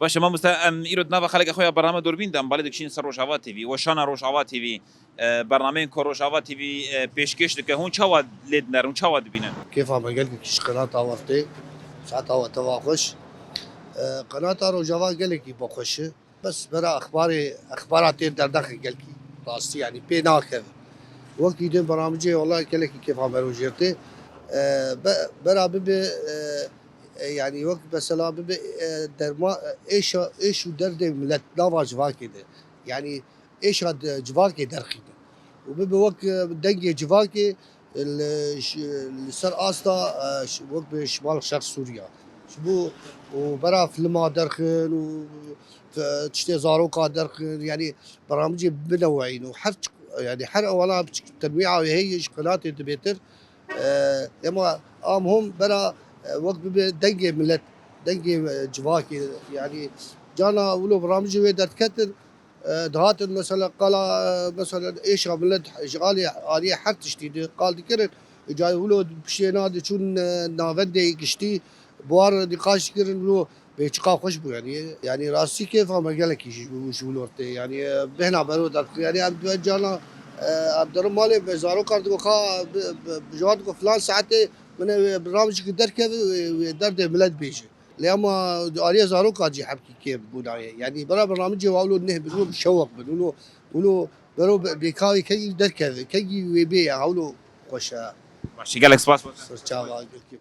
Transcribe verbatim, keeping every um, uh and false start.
Baş e, mamoste, em îro di nava xeleke xwe ya bername Durbîn de em balê dikişînin ser Rojava T V, weşana Rojava T V, e, bernameyên ku Rojava T V, e, pêşkêş dike, hûn çawa lê dinerin, hûn çawa dibînin? Kêfa me gelkî ji qenata we tê, saeta we teva xweş. E, qenata Rojava gelekî bi xweş e. Bes bera exbarê, exbara tê derdexin gelkî. Rastî, yanî pê nakeve. Wek dîdin beramicê, wela gelekî kêfa me rojê tê. E, be-, bera bibe, e, e, yanî wek mesela bibe, e, derma, e, êşa, êş û derdê milet nava civakê de. Yanî êşa de civakê derxîne. Û bibe wek, e, dengê civakê, e, li ş-, li ser asta, e, ş-, wek bi Şimal Şerq Sûriya. Ji bo û bera filma derxin û f-, tiştê zaroka derxin, yanî beramicê bineweyîn û her çi-, yanî her ewana biçik tenwîa wê heye ji qenatê dibêtir. E, ema am hom bera, e, wek bibe dengê milet, dengê, e, civakê, yanî cana wilo beramicê wê derdiketin, e, dihatin mesela qala, e, mesela êşa milet ji alê aliyê her tiştî di qal dikirin. Îca wilo piştê na diçûn, e, navendê giştî buhar nîqaş dikirin, wilo bê çiqa xweş bû, yanî, yanî rastî kêfa me gelekî ji, ji wilo tê, yanî, e, bêhna bero derxî, yanî em di cana, e, em derin malê bi zarokan digo xa, bi, bi, bi ji wan digo filan saetê min ê wê bernamijekî derkeve, wê, wê derdê milet bêje. Lê ema aliyê zaroka jî hemkî kêm bû nayê. Yanî bera bernamijê wa wilo neh bin, wilo bi şewq bin, wilo, wilo bero be-, bêkawî kengî derkeve, kengî wê bê ya, wilo xweş e. Baş e, gelek spas. Ser çava, gelkî.